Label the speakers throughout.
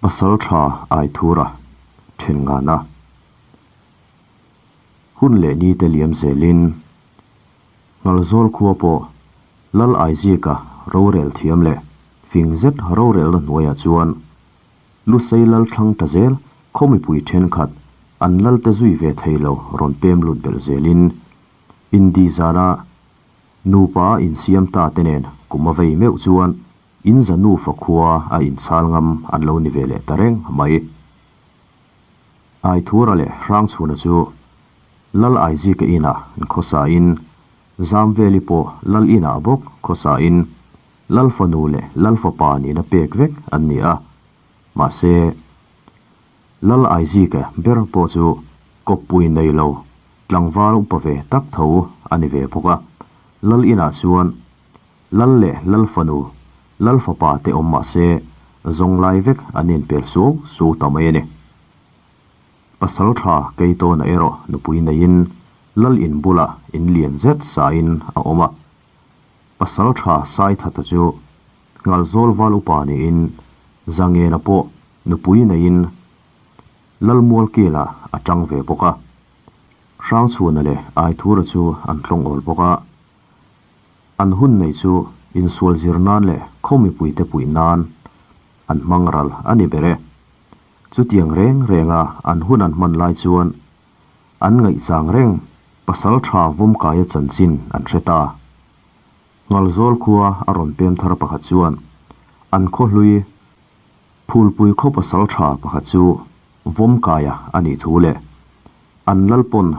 Speaker 1: Pasalṭha Aithura ṭhen ngana hun leh ni te liam zelin Ngalzawl khua pawh Lal Aizika rorel thiam leh fing zet rorelna hnuaiah chuan Lusei lal thlang ta zel khaw mipui ṭhenkhat an lalte zui ve thei lo rawn pem lut belh zelin Indi zana nupa a insiam ta te nen kum a vei meuh chuan in za nufa khua a inchhal ngam an lo ni ve leh ta reng mai. Aithura leh Hrangchhuna chu Lal Aizika inah an khawsain Zamveli pawh Lal inah bawk khawsain Lal fanu leh Lal fapa nihna pek vek an ni a. Mahse, Lal Aizika ber pawh chu kawppui nei lo tlangval upa ve tak tho a ni ve bawk a. Lal inah chuan Lal leh Lal fanu, Lal fapa te awm mah se zawng lai vek an inpel suau suau ta mai a ni. Pasal tha Keitawna erawh nupui neiin Lal in bulah in lian zet sain a awm a. Pasal tha Saithata chu Ngalzawl val upa niin Zangena pawh nupui neiin Lal Mualkela a tang ve bawk a. Hrangchhuana leh Aithura chu an tlawng awl bawk a. An hun nei chu insual zir nan leh khaw mipuite puih nan an hmang ral a ni ber e. Chutiang reng renga an hun an hman lai chuan an ngaihchang reng pasal tha Vawmkaia chanchin an hre ta. Ngalzawl khua a rawn pem thar pakhat chuan an khaw hlui Phulpui khaw pasal tha pakhat chu Vawmkaia a nih thu leh an lalpawn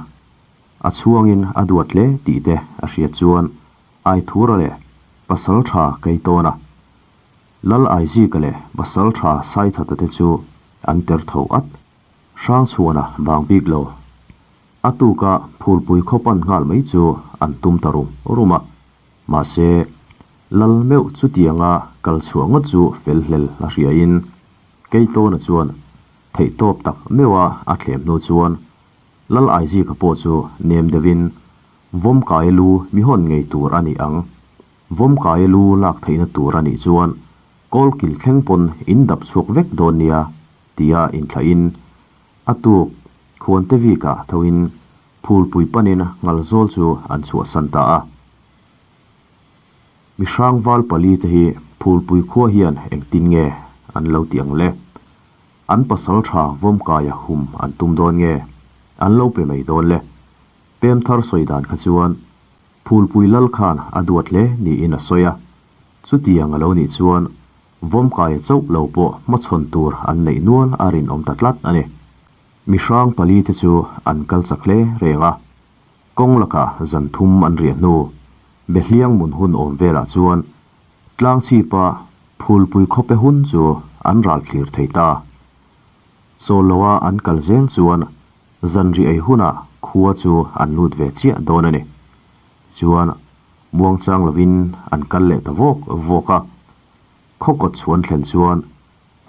Speaker 1: A chhuangin a duat hle tih te a hriat chuan Aithura leh Pasaltha Keitawna, Lal Aizika leh Pasaltha Saithata te chu an ter tho at. Hrangchhuana bang bik lo. A tuka Phulpui khaw pan nghal mai chu an tum ta rum rum a. Mahse, Lal meuh chutianga kal chhuah ngawt chu fel hlel a hriain Keitawna chuan theihtawp tak meuha a thlem hnu chuan Lal Aizika pawh chu nem deuhin, Vawmkaia lu mi hawn ngei tur a ni ang. Vawmkaia lu lak theihna tur a nih chuan kawlkil thleng pawn in dap chhuak vek dawn nia, tia inthlahin a tuk Khuante Vika thoin phulpui panin Ngalzawl chu an chhuahsan ta a. Mi hrangval pali te hi phulpui khua hian engtin nge an lo ti ang le? An pasal tha Vawmkaia hum an tum dawn nge? An lo pe mai dawn le? Pem thar sawi dan kha chuan Phulpui lal khan a duat hle niin a sawi a. Chutiang a lo nih chuan Vawmkaia chauh lo pawh hmachhawn tur an neih nual a rinawm ta tlat a ni. Mi hrang pali te chu an kal chak hle reng a. Kawng lakah zan thum an riah hnu, Behliang mun hun awm velah chuan Tlangchhipa Phulpui khawpe hun chu an ral thlir thei ta. Chawl loa an kal zel chuan zanri ei hunah khua chu an lut ve chiah dawn a ni. Chuan muangchang lovin an kal leh ta vawk vawk a. Khaw kawt chhuan thlen chuan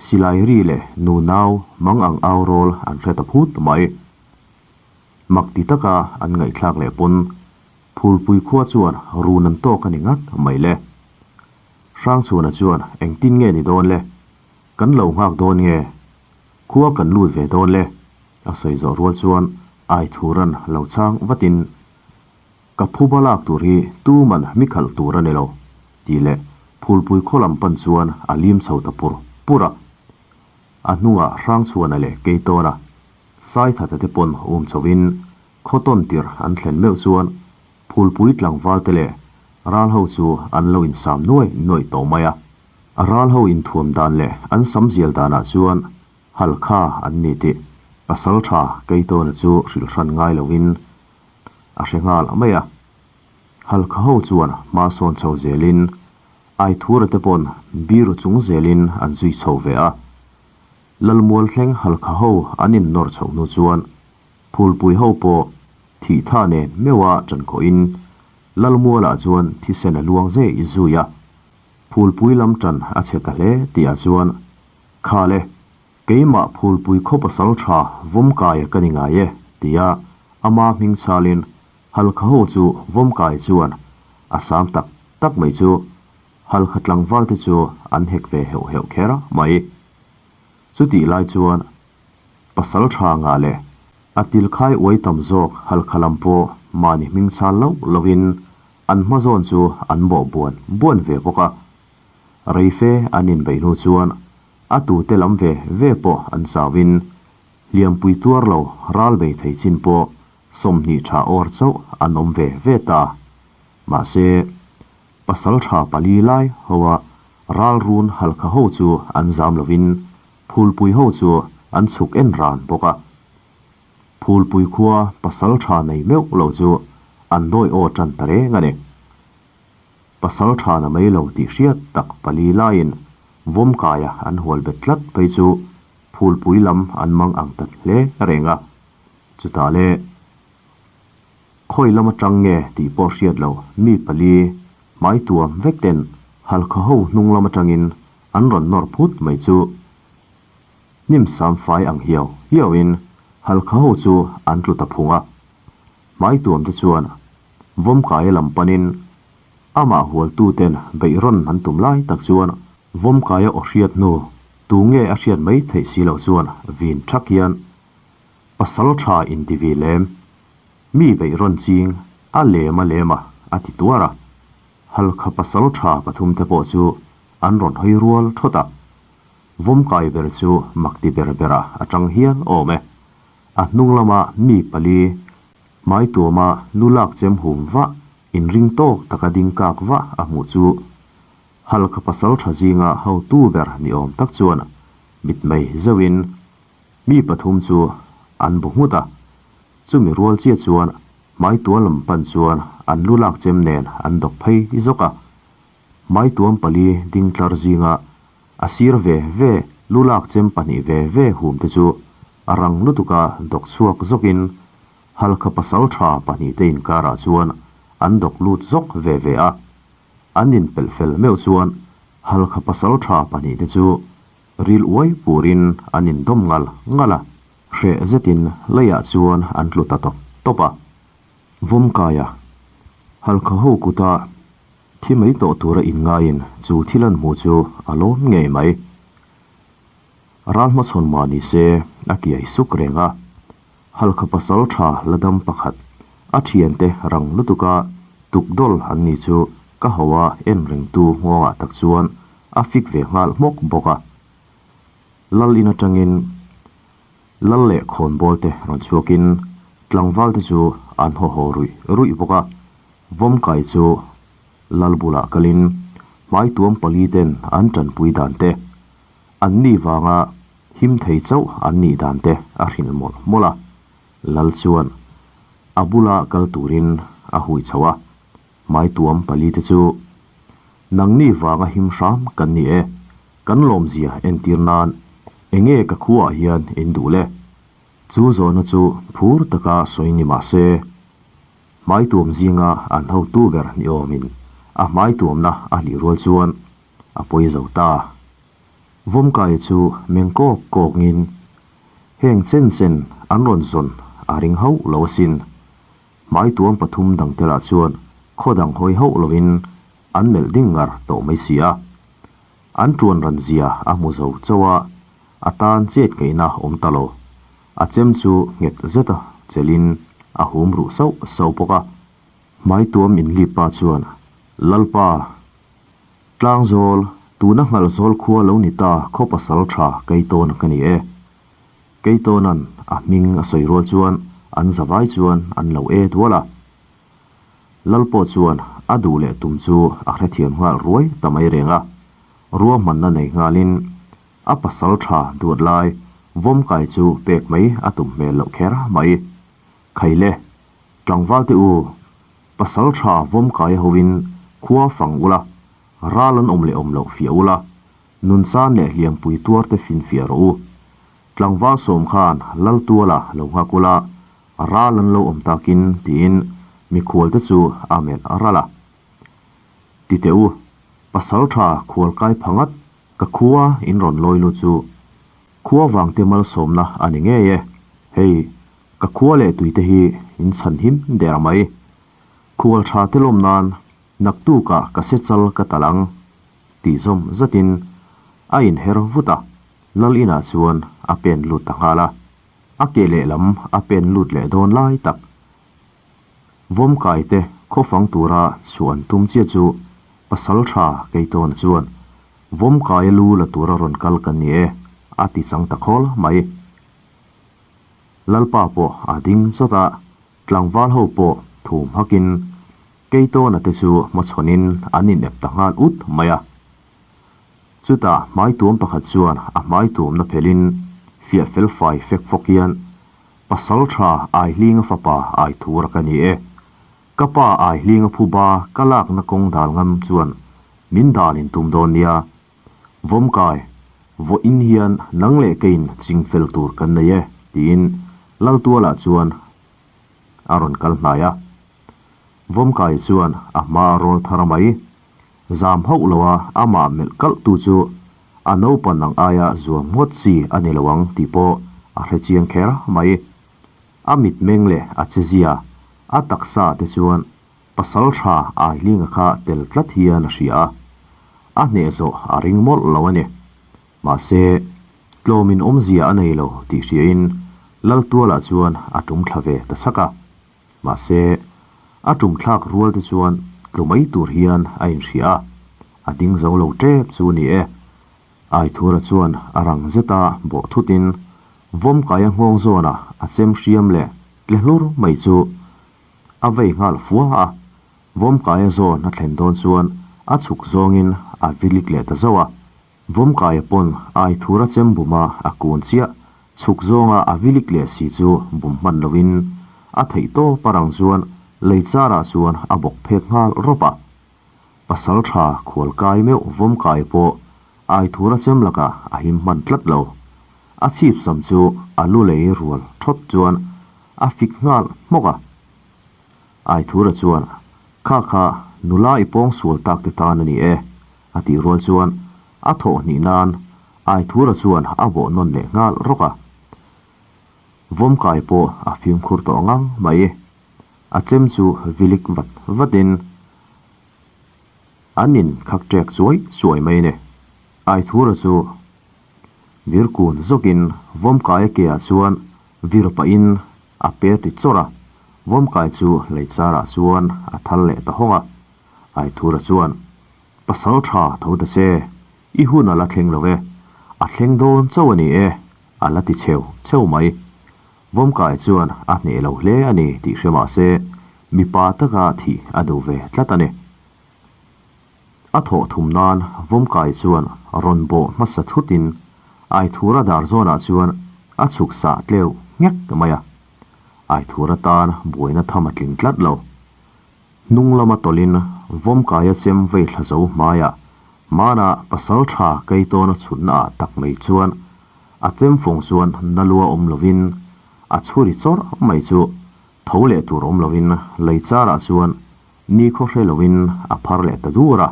Speaker 1: silai ri leh nu nau mang ang au rawl an hre ta phut mai. Mak ti taka an ngaihthlak leh pawn Phulpui khua chuan run an tawk a ni ngat mai le. Hrangchhuana chuan engtin nge ni dawn le? Kan lo nghak dawn nge? Khua kan lut ve dawn le? A sawi zawh rual chuan Aithuran lo chhang vatin, Ka phuba lak tur hi tuman mi khalh tur a ni lo, tih leh Phulpui khaw lam pan chuan a lim chho ta pur pur a. A hnungah Hrangchhuana leh Keitawna Saithata te pawn um chhoin Khaw tawn tirh an thlen meuh chuan Phulpui tlangval te leh ral ho chu an lo insam nuai nuaih tawh mai a. A ral ho inthuam dan leh an sam zial danah chuan Halkha an ni tih Pasaltha Keitawna chu hrilh hran ngai loin a hre nghal mai a. Halkha ho chuan hma sawn chho zelin Aithura te pawn biru chung zelin an zui chho ve a. Lalmual thleng Halkha ho an innawr chhoh hnu chuan Phulpui ho pawh thih tha nen meuha ṭan khawhin Lalmualah chuan thisen a luang zei zui a. Phulpui lam ṭan a chhe ta hle tihah chuan, Khale, keimah Phulpui khaw pasal ṭha Vawmkaia ka ni ngai e, tia ama hming chhalin Halkha ho chu Vawmkai chuan a sam tak tak mai chu Halkha tlangvalte chu an hek ve heuh heuh kher mai. Chutih lai chuan Pasalṭha ngah leh a tilkhai uai tam zawk Halkha lam pawh mahni hming chhal loh lohin an hma zawn chu an bawh buan buan ve bawk a. Reife an inbeih hnu chuan a tute lam ve ve pawh an chauhin hliampui tuar lo ral bei thei chin pawh 20 tha awr chauh an awm ve ve ta. Mahse, pasalṭha pali lai hoa ral run Halkha ho chu an zam lovin Phulpui ho chu an chhuk en ran bawk a. Phulpui khua pasalṭha nei meuh lo chu an dawi aw ṭan ta reng a ni. Pasalṭha na mai lo tih hriat tak pali laiin Vawmkaia an hual bet tlat phei chu Phulpui lam an mang ang ta hle reng a. Chutah le, khawi lam aṭang nge tih pawh hriat lo mi pali hmai tuam vek ten Halkha ho hnung lam aṭangin an rawn nawr phut mai chu hnim sam fai ang hiau hiauin Halkha ho chu an tlu ta phung a. Hmai tuam te chuan Vawmkaia lam panin amah hualtuten beih rawn an tum lai tak chuan Vawmkaia aw hriat hnu tu nge a hriat mai theih si loh chuan vin thak hian Pasal tha inti vi lem, mi beih rawn ching a lem a lem a a ti tuar a. Halkha pasal tha pathum te pawh chu an rawn hawi rual thawt a. Vawmkai ber chu mak ti ber berah a tang hial awm e. A hnung lama mi pali hmai tuama lu lak chem hum vah inring tawk taka ding kak vah a hmuh chu Halkha pasal tha zinga hotu ber ni awm tak chuan mitmei zeuhin mi pathum chu an bu nghut a. Chumi rual chiah chuan hmai tual lam pan chuan an lu lak chem nen an dawk phei zawk a. Hmai tuam pali ding tlar zinga a sir ve ve lu lak chem pahnih ve ve hum te chu a rang lutuka dawk chhuak zawkin Halkha pasal tha pahnih te inkarah chuan an dawk lut zawk ve ve a. An inpelh fel meuh chuan Halkha pasal tha pahnih te chu ril uai purin an indawm ngal ngal a. Hreh zetin leiah chuan an tlu ta tawp tawp a. Vawmkaia Halkha ho kuta thi mai tawh tura inngaiin chu thil an hmuh chu a lawm ngei mai. Ral hmachhawn mah ni se a kiai suk reng a. Halkha pasal tha la dam pakhat a thiante rang lutuka tukdawl an ni chu ka ho a en rengtu nghawngah tak chuan a fik ve nghal hmawk bawk a. Lal in atangin Lal leh khawnbawl te rawn chhuakin tlangval te chu an haw haw ruih ruih bawk a. Vawmkai chu Lal bulah kalin hmai tuam pali ten an tanpui dan te, an ni vanga him thei chauh an nih dan te a hrilh mawlh mawlh a. Lal chuan a bula kal turin a hui chho a, hmai tuam pali te chu Nangni vanga him hram kan ni e, kan lawmzia entir nan enge ka khuaah hian in duh le? Chu zawhna chu phur taka sawi ni mah se, hmai tuam zinga an hotu ber ni awmin a hmai tuamna a hlih rual chuan a pawi zo ta. Vawmkaia chu meng kawk kawkngin heng chen chen an rawn zawn a ring hauh lo asin. Hmai tuam pathum dang te lah chuan khaw dang hawi hauh lovin an melh ding ngar tawh mai si a. An tuan ran zia a hmu zo chauh a, a tan chet ngaihna awm ta lo. A chem chu nghet zeta chelhin a hum ruh sauh sauh bawk a. Hmai tuam inlip pa chuan, Lalpa, Tlangzawl, tuna Nghalzawl khua lo ni ta khaw pasal tha Keitawn ka ni e. Keitawnan a hming a sawi rual chuan an zavai chuan an lo e dual a. Lal pawh chuan a duh leh tum chu a hrethiam nghal ruai ta mai reng a, ruahmanna nei nghalin a pasal tha duat lai vawmkai chu pek mai a tum hmel loh kher mai. Khaile, tlangval te u, pasal tha vawmkai hovin khua fang ula, ral an awm leh awm loh fiah ula, Nunsan leh hliampui tuar te finfiah rawh u. Tlangval sawm khan Laltuala lo nghak ula, ral an lo awm takin tiin mikhual te chu a melh a ral a. Ti teh u, pasal tha khual kai pha ngat ka khua in rawn lawi lu chu khua vang te malsawmna a ni ngei e. Hei, ka khua leh tui te hi in chhan him der mai. Khual tha te lawm nan naktukah ka se chal ka tal ang. Tih zawm zatin a inher vut a. Lal inah chuan a pen lut ta nghal a. A ke lehlam a pen lut leh dawn lai tak. Vawmkai te khawfang tura chhuah an tum chiah chu pasal tha Keitawna chuan Vawmkaia lu la tura rawn kal kan ni e a ti chang ta khawl mai. Lalpa pawh a ding chawt a, tlangval ho pawh thum hakin Keitawna te chu hmachhawnin an inep ta nghal ut mai a. Chutah hmaituam pakhat chuan a hmaituamna phelhin fiah fel fai fek fawk hian, Pasal tha Aihlinga fapa Aithura ka ni e. Ka pa Aihlinga phuba ka lakna kawng dal ngam chuan min dal in tum dawn nia. Vawmkai, vawiin hian nang leh keiin ching fel tur kan nei e, tiin Laltualah chuan a rawn kal hnai a. Vawmkai chuan a hma a rawl thar mai. Zam hauh lo a amah melh kalh tu chu a naupan ang aia zuam ngawt chi a ni lo ang tih pawh a hre chiang kher mai. A mitmeng leh a chezia, a taksa te chuan pasal tha Aihlinga kha tel tlat hian a hria a, a hneh zawh a ring mawlh lo a ni. Mahse, tlawmin awmzia a nei lo tih hriain Laltualah chuan a tum thla ve ta chak a. Mahse, a tum thlak rual te chuan tlu mai tur hian a inhria a, a ding zo lo tep chu ni e. Aithura chuan a rang zeta bawh thutin Vawmkaia nghawng zawnah a chem hriam leh tle hlur mai chu a vei nghal fua a, Vawmkaia zawn a thlen dawn chuan a chhuk zawngin a vilik leh ta zauh a. Vawmkaia pawn Aithura chem buma a kun chiah chhuk zawnga a vilik leh si chu bum hman loin a theih tawp a rang chuan lei charah chuan a bawk phek nghal rawp a. Pasal tha khual kai meuh Vawmkaia pawh Aithura chem lakah a him hman tlat lo. A chhip sam chu a lu lei rual thawt chuan a fik nghal hmawk a. Aithura chuan, Kha kha, nula i pawng sual tak te tan a ni e, a tih rual chuan a thawh hnih nan Aithura chuan a bawh nawn leh nghal rawk a. Vawmkai pawh a fimkhur tawh ngang mai. A chem chu vilik vat vatin an in khak ṭek chuai chuai mai a ni. Aithura chu vir kun zawkin Vawmkaia keah chuan vir pahin a per ti chawrh a, Vawmkai chu leichar-ah chuan a thal leh ta hawng a. Aithura chuan, Pasal tha tho ta che, i hun a la thleng lo e, a thleng dawn chauh a ni e, a la ti cheu cheu mai. Vawmkai chuan a hneh lo hle a ni tih hre mah se, mipa taka thih a duh ve tlat a ni. A thawh thum nan Vawmkai chuan rawn bawh hmasa thutin Aithura dar zawnah chuan a chhuk sah tleu nghek mai a. Aithura tan buaina tham a tling tlat lo. Hnung lama tawlhin Vawmkaia chem vei thla zo hmaiah hmana pasal tha Keitawna chhutna ah tak mai chuan a chem fawng chuan na lua awm lovin a chhuri chawrh mai chu tho leh tur awm lovin lei charah chuan ni khaw hre lovin a phar leh ta dur a.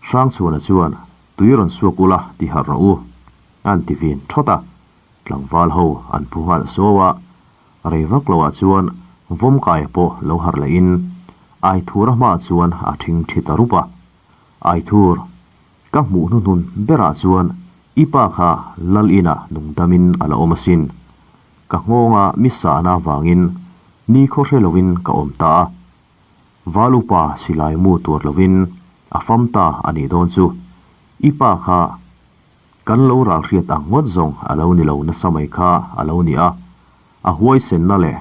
Speaker 1: Hrangchhuana chuan tui rawn suak ula ti harh rawh u an ti vin thawt a, tlangval ho an phu nghal suau a, Rei vak loah chuan Vawmkaia pawh lo harh lehin Aithura hmaah chuan a thing thi ta rup a. Aithur, ka hmuh hnuhnun berah chuan i pa kha Lal inah nungdamin a la awm asin. Ka nghawnga mi sahna avangin ni khaw hre loin ka awm ta a. Val upa silai mu tuar loin a fam ta a nih dawn chu. I pa kha Kan lo ral hriat ang ngawt zawng a lo ni lo nasa mai kha a lo ni a, a huaisenna leh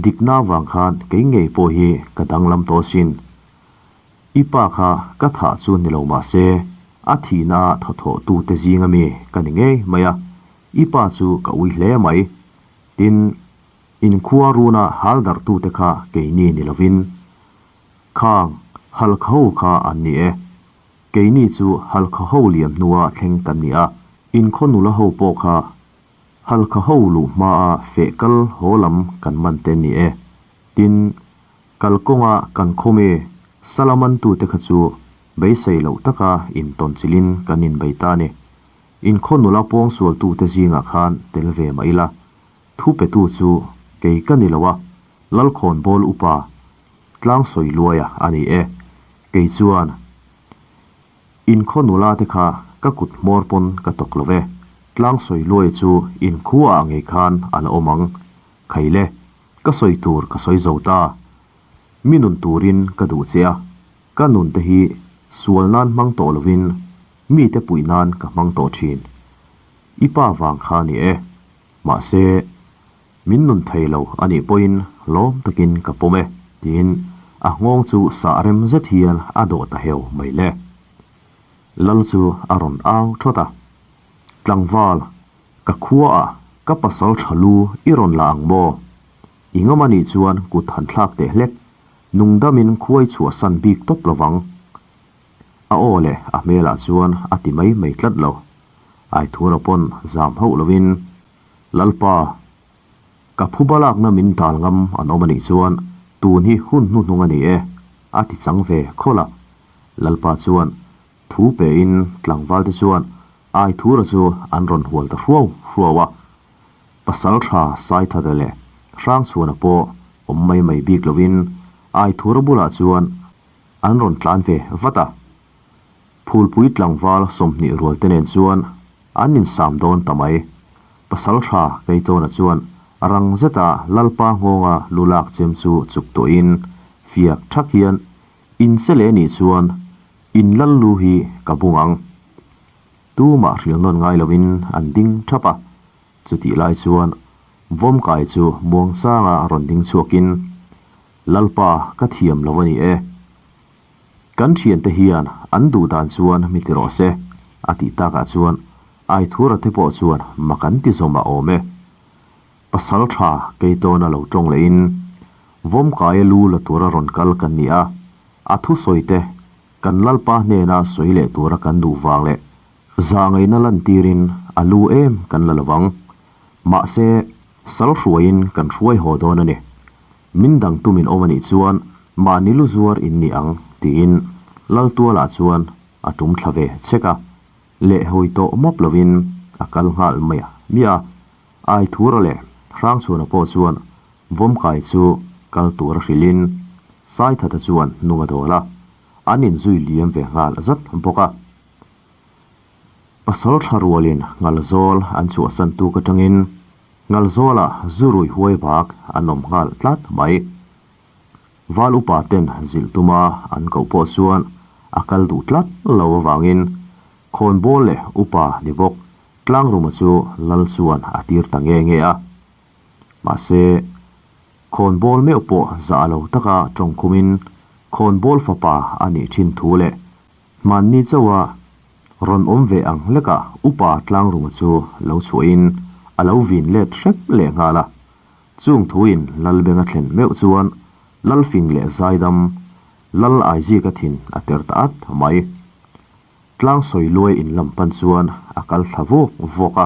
Speaker 1: dikna vang khan kei ngei pawh hi ka danglam tawh asin. I pa kha ka thah chu ni lo mah se, a thihna a thawthawh tute zing ami ka ni ngei mai a, i pa chu ka ui hle mai. Tin, inkhua runa hal darh tute kha keini ni lovin, khang halkha ho kha an ni e. Keini chu Halkha ho liam hnua thleng kan ni a, inkhaw nula ho pawh kha Halkha ho luh hmaa feh kal haw lam kan man te ni e. Tin, kalkawnga kan khawme salamantute kha chu beisei loh taka intawnchilhin kan inbei ta ni. Inkhaw nula pawngsualtute zingah khan tel ve mah ila, thu petu chu kei ka ni lo a, Lalkhawnbawl upa Tlangsawi luaia a ni e. Kei chuan, Inkhaw nula te kha Ka kut hmawr pawn ka tawk lo ve. Tlang sawi luai chu in khua ah ngei khan a la awm ang. Khai le, ka sawi tur ka sawi zo ta. Mi nun turin ka duh che a, ka nun te hi sual nan hmang tawh lovin mite puih nan ka hmang tawh thin. I pa vang kha ni e. Mahse, min nun thei lo a nih pawhin lawm takin ka pawm e, tiin a nghawng chu sah rem zet hian a dawh ta heu mai le. Lal chu a rawn au thawt a, Tlangval, ka khuaah ka pasal tha lu i rawn la ang maw? I ngam a nih chuan kut han thlak teh hlek, nungdamin khuai chhuahsan bik tawp lo vang. A aw leh a hmelah chuan a ti mai mai tlat lo. Aithura pawn zam hauh lovin, Lalpa, ka phuba lakna min dal ngam an awm a nih chuan tun hi hun hnuhnung a ni e, a ti chang ve khawlh a. Lalpa chuan thu pein tlangvalte chuan Aithura chu an rawn hual ta hruau hruau a. Pasal tha Saithate leh Hrangchhuana pawh awm mai mai bik lovin Aithura bulah chuan an rawn tlan ve vat a. Phulpui tlangval 20 rual te nen chuan an insam dawn ta mai. Pasal tha Keitawna chuan rang zeta Lalpa nghawnga lu lak chem chu chuk tawhin fiak thak hian in che leh nih chuan in lal lu hi ka bung ang. Tumah hrilh nawn ngai loin an ding thap a. Chutih lai chuan Vawmkai chu muangchanga rawn ding chhuakin Lalpa ka thiam lo a ni e. Kan thiante hian an duh dan chuan mi ti rawh se, a tih takah chuan Aithura te pawh chuan mak an ti zawm a awm e. Pasal tha Keitawna lo tawng lehin Vawmkaia lu la tura rawn kal kan ni a, a thusawi te kan Lalpa hnena sawi leh tura kan duh vang leh zahngaihna lantirin a lu em kan la lovang. Mahse, sal hruaiin kan hruai haw dawn a ni. Min dang tumin awm a nih chuan mahni lu zuar in ni ang, tiin Laltualah chuan a tum thla ve chek a. Leh hawi tawh mawp lovin a kal nghal mai a miah a. Aithura leh Hrangchhuana pawh chuan Vawmkai chu kal tur a hrilhin Saithata chuan hnung a dawl a, an inzui liam ve nghal zat bawk a. Pasal tha rualin Ngalzawl an chhuahsan tuk atangin Ngalzawlah zu rui huai bak an awm nghal tlat mai. Val upa ten zilh tuma an koh pawh chuan a kal duh tlat lo avangin khawnbawl leh upa ni bawk Tlangruma chu lal chuan a tir ta nge nge a. Mahse, khawnbawl meuh pawh zah lo taka tawngkhumin khawnbawl fapa a nih thin thu leh Hmanni chauha rawn awm ve ang hlekah Upa Tlangruma chu lo chhuahin a lo vin let hrep leh nghal a. Chung thuin Lalbenga thlen meuh chuan Lalfing leh Zaidam, Lal Aizika thin a ter ta at mai. Tlangsawi luai in lam pan chuan a kal thla vawk vawk a.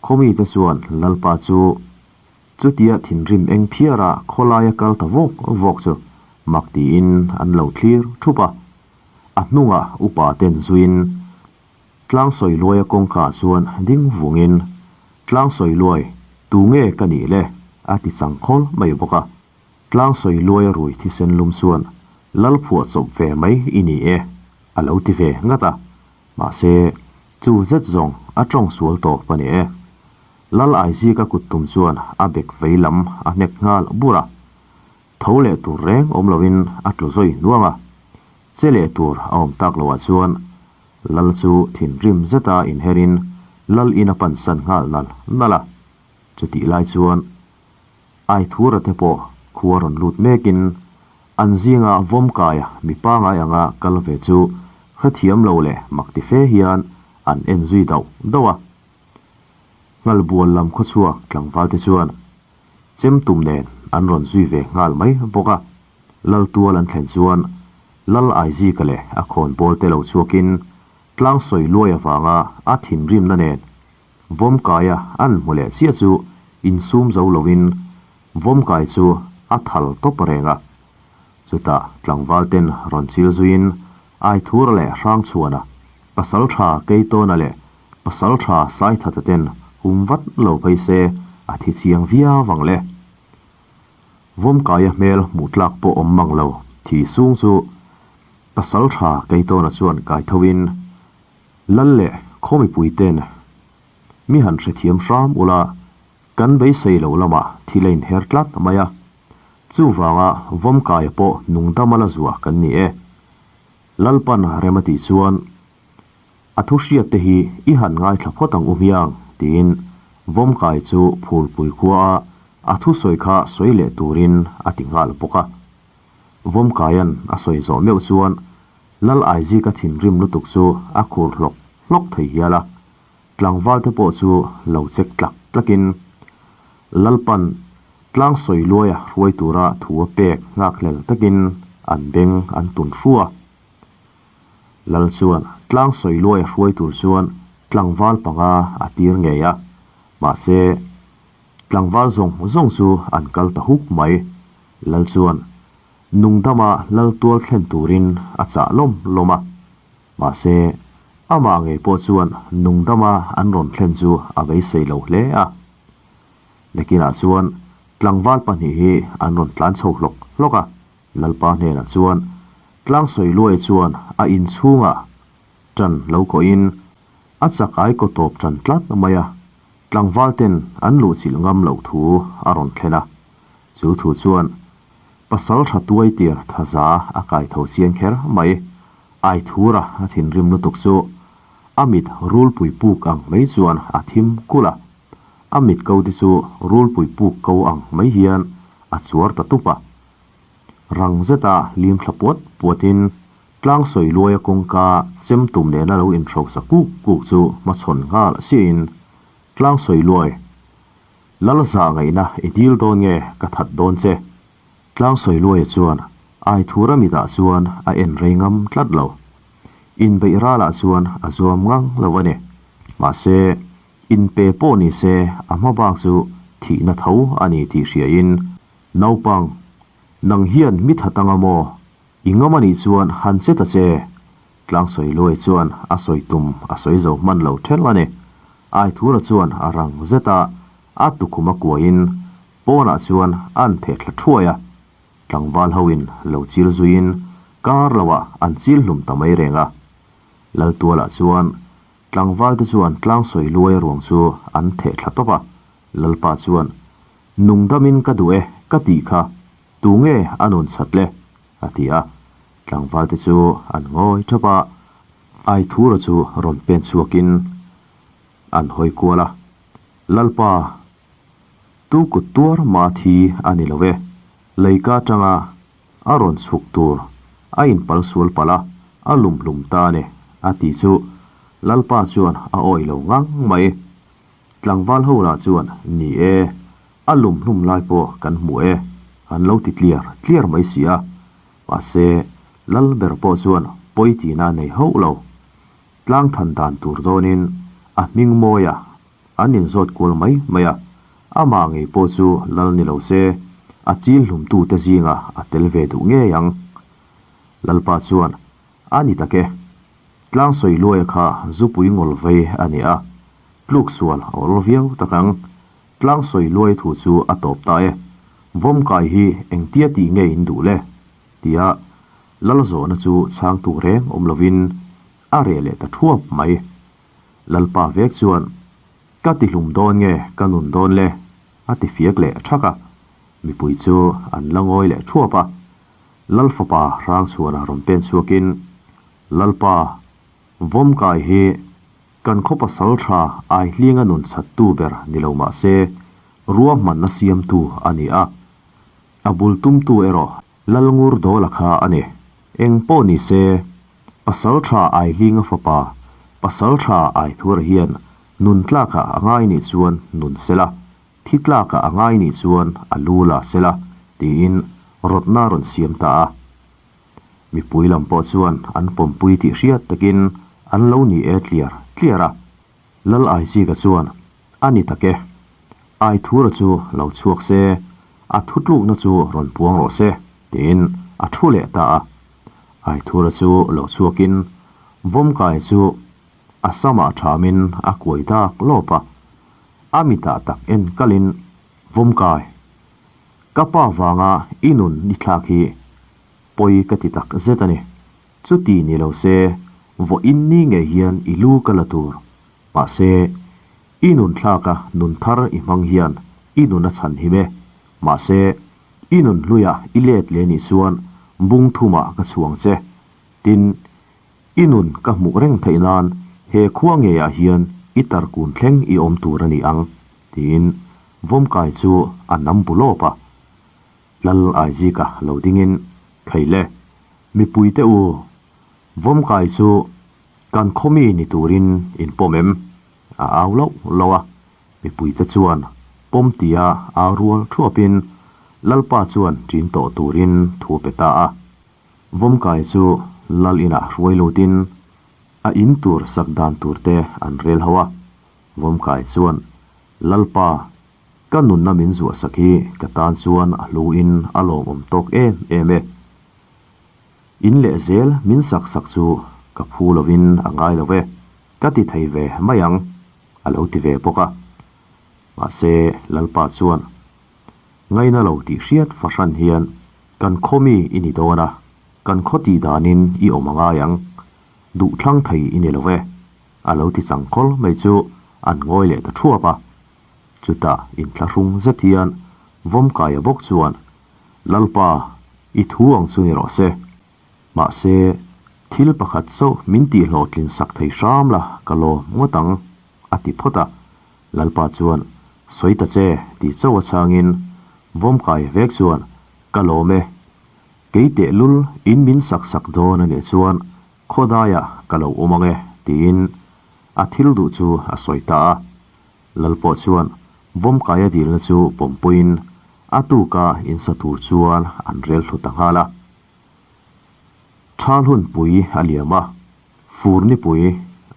Speaker 1: Khawmite chuan Lalpa chu Chutia thinrim eng phiara khawlaia kal ta vawk vawk chu mak tiin an lo thlir thup a. A hnungah upa ten zuiin Tlangsawi luaia kawngka chuan ding vungin, Tlangsawi luai, tu nge ka nih le? a ti chang khawl mai bawk a. Tlangsawi luaia rui thisen lum chuan Lal phuah chawp ve mai i ni e, a lo ti ve ngat a. Mahse, chu zet zawng a tawng sual tawp a ni e. Lal Aizika kut tum chuan a bek vei lam a hnek nghal bur a. Tho leh tur reng awm loin a tlu zawi hnuang a. Che leh tur a awm tak loah chuan Lal chu thinrim zeta inherin Lal in a pansan nghal nal nal a. Chutih lai chuan Aithura te pawh khua rawn lut mekin an zinga Vawmkaia mi pangai anga kal ve chu hrethiam lo leh mak ti fe hian an en zui dauh dauh a. Nghalbual lam khawchhuak tlangval te chuan chem tum nen an rawn zui ve nghal mai bawk a. Laltual an thlen chuan Lal Aizika leh a khawnbawl te lo chhuakin Tlangsawi luai avanga a thinrimna nen Vawmkaia an hmu leh chiah chu insum zo loin Vawmkai chu a thal tawp reng a. Chutah tlangval ten rawn chil zuiin Aithura leh Hrangchhuana, Pasaltha Keitawna leh Pasaltha Saithata ten hum vat lo phei se a thi chiang viau ang le. Vawmkaia hmel hmuh tlak pawh awm mang lo thi sung chu Pasaltha Keitawna chuan kai tho in. Lal leh khaw mipui ten mi han hrethiam hram ula, kan beisei lo lamah thil a inher tlat mai a. Chuvanga Vawmkaia pawh nungdama la zuah kan ni e. Lalpan rem a tih chuan a thu hriat te hi i han ngaithla phawt ang u hmiang tiin Vawmkai chu Phulpui khuaa a thusawi kha sawi leh turin a ti nghal bawk a. Vawmkaia'n a sawi zawh meuh chuan Lal Aizika thinrim lutuk chu a khur hlawk hlawk thei hial a, tlangval te pawh chu lo chek tlak tlakin Lalpan tlang sawi luaia hruai tura thu a pek nghakhlel takin an beng an tun hru a. Lal chuan tlang sawi luaia hruai tur chuan tlangval panga a tir ngei a, mahse tlangval zawng zawng chu an kal ta huk mai. Lal chuan nungdama lal tual thlen turin a chah lawm lawm a, mahse amah ngei pawh chuan nungdama an rawn thlen chu a beisei lo hle a. Nakinah chuan tlangval pahnih hi an rawn tlan chho hlawk hlawk a, Lalpa hnenah chuan tlang sawi luai chuan a inchhungah ṭan lo kawhin a chak ai kaw tawp ṭan tlat mai a, tlangval ten an luhchilh ngam loh thu a rawn thlen a. Chu thu chuan pasal tha tuai tir thaza a kai tho chiang kher mai. Aithura a thinrim lutuk chu a mit rulpui puk ang mai chuan a thim kulh a. A mit ko te chu rulpui puk ko ang mai hian a chuar ta tup a. Rang zeta lim thla puat puatin tlang sawi luaia kawngka chem tum nena lo inhrosa kuk kuk chu hmachhawn nghal siahin tlang sawi luai Lal zah ngaihna i dil dawn nge ka that dawn che? Tlang sawi luaia chuan Aithura mitah chuan a en rei ngam tlat lo. Inbeih ralah chuan a zuam ngang lo a ni. Mahse, inpe pawh ni se a hma bak chu thihna tho a ni tih hriain, Naupang, nang hian mi that anga maw? I ngam a nih chuan han che ta che. Tlang sawi luai chuan a sawi tum a sawi zo hman lo thelh a ni. Aithura chuan a rang zet a, a tukhum a kuahin pawnah chuan an theh thla thuai a. Tlangval hoin lo chil zuiin kar loah an chil hlum ta mai reng a. Laltualah chuan tlangval te chuan tlang sawi luai ruang chu an theh thla tawp a. Lalpa chuan, Nungdamin ka duh e ka tih kha, tunge a nun chat le? a ti a. Tlangval te chu an ngawi thap a, Aithura chu rawn pen chhuakin an hawi kual a, Lalpa, tu kut tuar mah thi a ni lo e, leika atanga a rawn chhuk tur a inpal sual palh a, a lum hlum ta a ni, a ti chu Lalpa chuan a awih lo ngang mai. Tlangval ho lah chuan, Ni e, a lum hlum lai pawh kan hmu e, an lo ti tliar tliar mai si a. Mahse, lal ber pawh chuan pawi tihna a nei hauh lo. Tlang than dan tur dawnin a hming mawia an inzawt kual mai mai a, amah ngei pawh chu lal ni lo se, a chil hlumtute zingah a tel ve duh ngei ang. Lalpa chuan, A ni tak e, tlang sawi luaia kha zupui ngawl vei a ni a, tluk sual a awl viau tak ang. Tlang sawi luai thu chu a tawp ta e. Vawmkai hi engtia tih nge in duh le? Tia Lalzawhna chu chhangtu reng awm lovin a reh leh ta thuap mai. Lalpa vek chuan, Ka ti hlum dawn nge ka nun dawn le? a ti fiak leh thak a. Mipui chu an la ngawi leh thuap a. Lal fapa Hrangchhuana rawn pen chhuakin, Lalpa, Vawmkai hi kan khaw pasal tha Aihlinga nun chhattu ber ni lo mah se, ruahmanna siamtu a ni a. A bul tumtu erawh Lalngur Dawla kha a ni. Eng pawh ni se, pasal tha Aihlinga fapa, pasal tha Aithura hian nun tlakah a ngai nih chuan nun sela, thi tlakah a ngai nih chuan a lu la sela, tiin rawtna a rawn siam ta a. Mipui lam pawh chuan an pawmpui tih hriat takin an lo ni e tliar tliar a. Lal Aizika chuan, A ni tak e. Aithura chu lo chhuak se, a thutlukna chu rawn puang rawh se, tiin a thu leh ta a. Aithura chu lo chhuakin Vawmkai chu a samah thamin a kuai dak lawp a. A mitah tak en kalin, Vawmkai, ka pa vanga i nun i thlak hi pawi ka ti tak zet a ni. Chuti ni lo se, Vawiin ni ngei hian i lu ka la tur. Mahse, i nun thlaka nun thar i hmang hian i nun a chhan him e. Mahse, i nun hluia i let leh nih chuan bung thumah ka chhuang che. Tin, i nun ka hmuh reng theih nan he khua ngeiah hian i tarkun thleng i awm tur a ni ang, tiin Vawmkai chu a nam bu lawp a. Lal Aizika lo dingin, Kheile, mipuite u, Vawmkai chu kan khawmi ni turin in pawm em? A au loh loh a, mipuite chuan pawm tia au rual thuapin Lalpa chuan ṭin tawh turin thu a pe ta a. Vawmkai chu Lal inah hruai lutin a in tur sak dan turte an rel ho a. Vawmkai chuan, Lalpa, ka nunna min zuahsak hi ka tan chuan a hluin a lawmawm tawk em em e. In leh zel min sak sak chu ka phu lovin a ngai lo e, ka ti thei ve mai ang, a lo ti ve bawk a. Mahse, Lalpa chuan, Ngaina lo tih hriat fahran hian kan khaw mi i ni dawn a, kan khaw tih danin i awm a ngai ang, duh thlang thei i ni lo e, a lo ti chang khawl mai chu an ngawi leh ta thuap a. Chutah inthlahrung zet hian Vawmkaia bawk chuan, Lalpa, i thu ang chu ni rawh se. Mahse, thil pakhat chauh min tihhlawhtlin sak thei hram la ka lawm ngawt ang, a ti phawt a. Lalpa chuan, Sawi ta che, ti chauh a chhangin Vawmkai vek chuan, Ka lawm e. Kei tehlul in min sak sak dawn a nih chuan khawdaiah ka lo awm ang e, tiin a thil duh chu a sawi ta a. Lal pawh chuan Vawmkaia dilna chu pawmpuiin a tuka insa tur chuan an rel thlu ta nghal a. Thal hunpui a liam a, fur nipui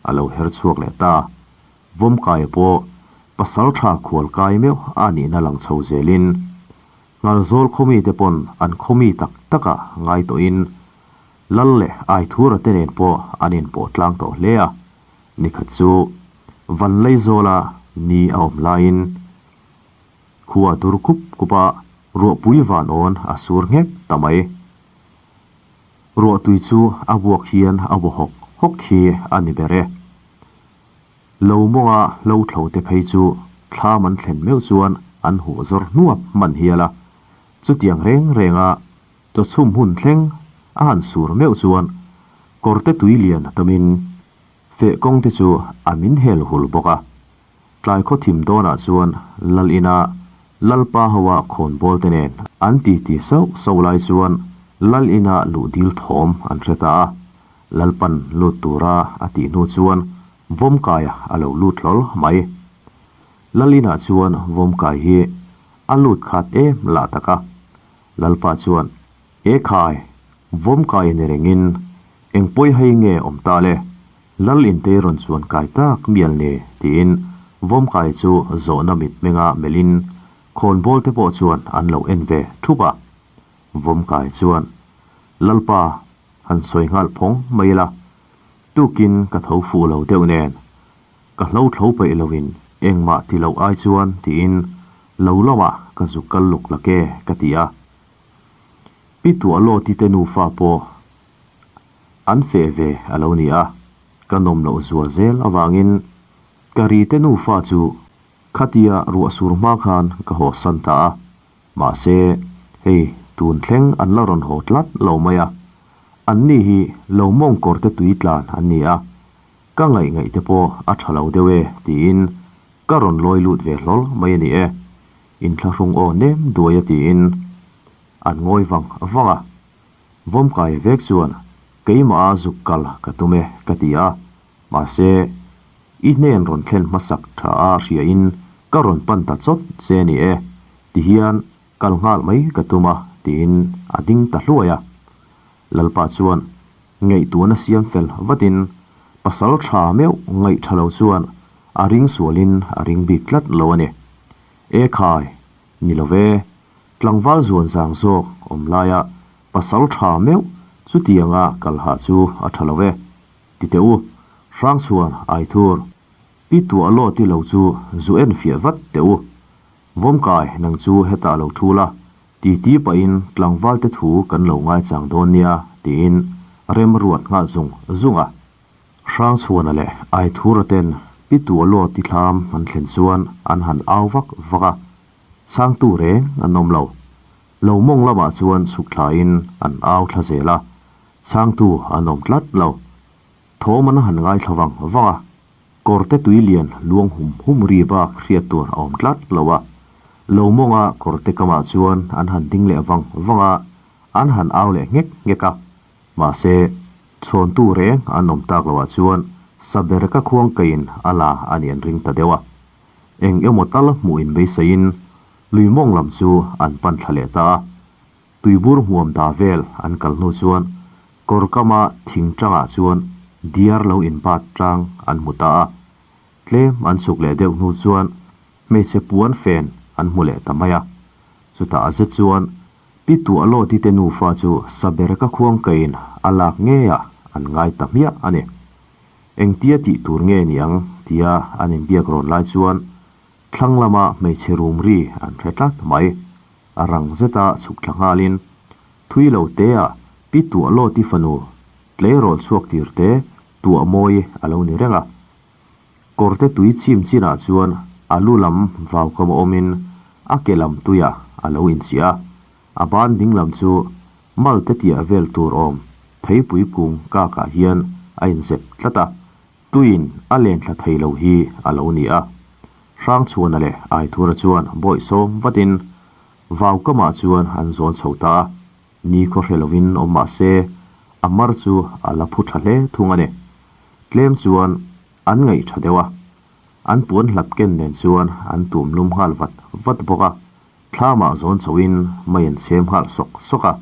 Speaker 1: a lo her chhuak leh ta. Vawmkaia pawh pasal tha khual kai meuh a nihna lang chho zelin Nghalzawl khawmite pawn an khawmi tak taka ngai tawhin Lal leh Aithura te nen pawh an inpawh tlang tawh hle a. Nikhat chu Vanleizawla ni a awm laiin khua dur kup kup a, ruahpui van awn a sur nghek ta mai. Ruahtui chu a buak hian a vaw hawk hawk hi a ni ber e. Lo mawnga hlo thlo te phei chu thlam an thlen meuh chuan an huh zawr hnuap hman hial a, chutiang reng renga chawchhum hun thleng a han sur meuh chuan kawrte tui lian a tamin feh kawng te chu a min hel hul bawk a. Tlai khaw thim dawnah chuan Lal ina Lalpa hoa khawnbawl te nen an titi sauh sauh lai chuan Lal ina luh dil thawm an hre ta a. Lalpan lut tura a tih hnu chuan Vawmkaia a lo lut hlawl mai. Lal inah chuan Vawmkai hi a lut khat em lah tak a. Lalpa chuan, E khai, Vawmkaia ni rengin eng pawi hei nge awm ta le? Lal intei rawn chuan kai tak mial ni tiin Vawmkai chu zawhna mitmenga melhin khawnbawl te pawh chuan an lo en ve thup a. Vawmkai chuan, Lalpa, han sawi nghal phawng mai ila, tukin ka tho fuh lo deuh nen, ka hlo thlo peih loin engmah ti loh ai chuan tiin lo lamah ka zuk kal luk lak e ka ti a. Pi Tuahlawti te nufa pawh an feh ve a lo ni a, ka nawm loh zual zel avangin ka ri te nufa chu khatia ruah sur hma khan ka haw san ta a, mahse hei tun thleng an la rawn haw tlat lo mai a, an ni hi lo mawngkawr te tui tlan an ni a, ka ngaih ngaih te pawh a tha lo deuh e tiin ka rawn lawi lut ve hlawl mai a ni e, inthlahrung aw nem duai a tiin an ngawi vang vang a. Vawmkai vek chuan keimah a zuk kal ka tum e ka ti a, mahse i hnen rawn thlen hmasak tha a hria in ka rawn pan ta chawt che ni e ti hian kal nghal mai ka tum a tiin a ding ta hluai a. Lalpa chuan ngaihtuahna siam fel vatin pasal tha meuh ngaih tha lo chuan a ring sualin a ring bik tlat lo a ni. E khai, ni lo ve. Tlangval zuan zang zawk awm laia pasal tha meuh chutianga kal hah chu a tha lo e. Ti teh u, Hrangchhuan Aithur, pi tuah law ti lo chu zu en fiah vat teh u. Vawmkai nang chu hetah lo thu la, ti ti pahin tlangvalte thu kan lo ngaichang dawn nia tiin rem ruat nghal zung zung a. Hrangchhuana leh Aithura ten Pi Tualuati thlam an thlen chuan an han au vak vak a, chhangtu reng an awm lo. Lo mawng lamah chuan chhuk thlain an au thla zel a, chhangtu an awm tlat lo. Thawm an han ngaithla vang vang a, kawrte tui lian luang hum hum ri bak hriat tur a awm tlat lo a. Lo mawnga kawrte kamah chuan an han ding leh vang vang a, an han au leh nghek nghek a. Mahse, chhawntu reng an awm tak loah chuan Sabereka khuangkaiin a la a nih an ring ta deuh a. Eng emaw tal hmuh in beiseiin lui mawng lam chu an pan thla leh ta a. Tuibur hmuam da vel an kal hnu chuan kawr kama thing tangah chuan diar lo inbat tang an hmu ta a. Tlem an chhuk leh deuh hnu chuan hmeichhe puan fen an hmu leh ta mai a. Chutah a zet chuan Pi Tuahlawti te nufa chu Sabereka khuangkaiin a lak ngeiah an ngai ta hmiah a ni. Engtia tih tur nge ni ang tia an inbiak rawn lai chuan thlang lama hmeichhe rum ri an hre tlat mai. A rang zeta chhuk thla nghalin thui lo tea Pi Tuahlawti fanu tleirawl chhuak tir te tuah mawi a lo ni reng a. Kawrte tui chim chinah chuan a lu lam vaukam awmin a ke lam tuiah a lo inchiah a, a ban ding lam chu malte tiah vel tur awm theipui kung kakah hian a inzep tlat a, tuiin a len thla thei lo hi a lo ni a. Hrangchhuana leh Aithura chuan bawihsawm vatin vaukamah chuan an zawn chho ta a, Ni khaw hre lovin awm mah se, a mar chu a la phu tha hle thung a ni. Tlem chuan an ngaih tha deuh a, an puan hlap ken nen chuan an tum lum nghal vat vat bawk a, thlamah zawn chhoin mei an chhem nghal sawk sawk a.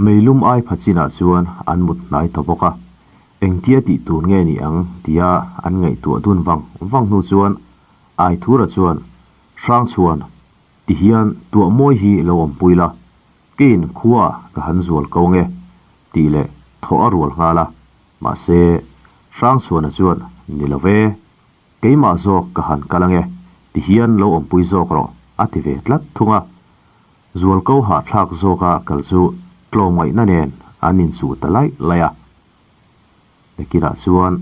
Speaker 1: Mei lum ai pha chinah chuan an mut hnai ta bawk a, engtia tih tur nge ni ang tia an ngaihtuah dun vang vang hnu chuan Aithura chuan Hrangchhuan Tihian tuah mawi hi lo awmpui la, keiin khua ka han zual ko nge, tih leh thawh a rual nghal a. Mahse, Hrangchhuana chuan, Ni lo ve, keimah zawk ka han kal ange, tihian lo awmpui zawk rawh, a ti ve tlat thung a. Zualko hahthlak zawka kal chu tlawmngaihna nen an inchuh ta laih laih a. Nakinah chuan,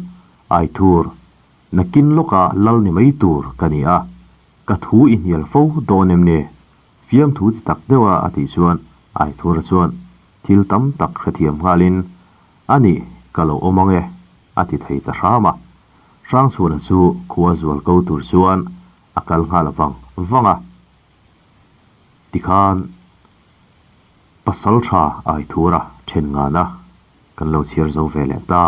Speaker 1: Aithur, nakin lawka lal ni mai tur ka ni a, Ka thu i hnial fo dawn em ni? Fiamthu ti tak deuha a tih chuan Aithura chuan thil tam tak hrethiam nghalin, A nih, ka lo awm ang e, a ti thei ta hram a. Hrangchhuana chu khua zual ko tur chuan a kal nghal vang vang a. Tikhan Pasaltha Aithura then ngana kan lo chhiar zo ve leh ta.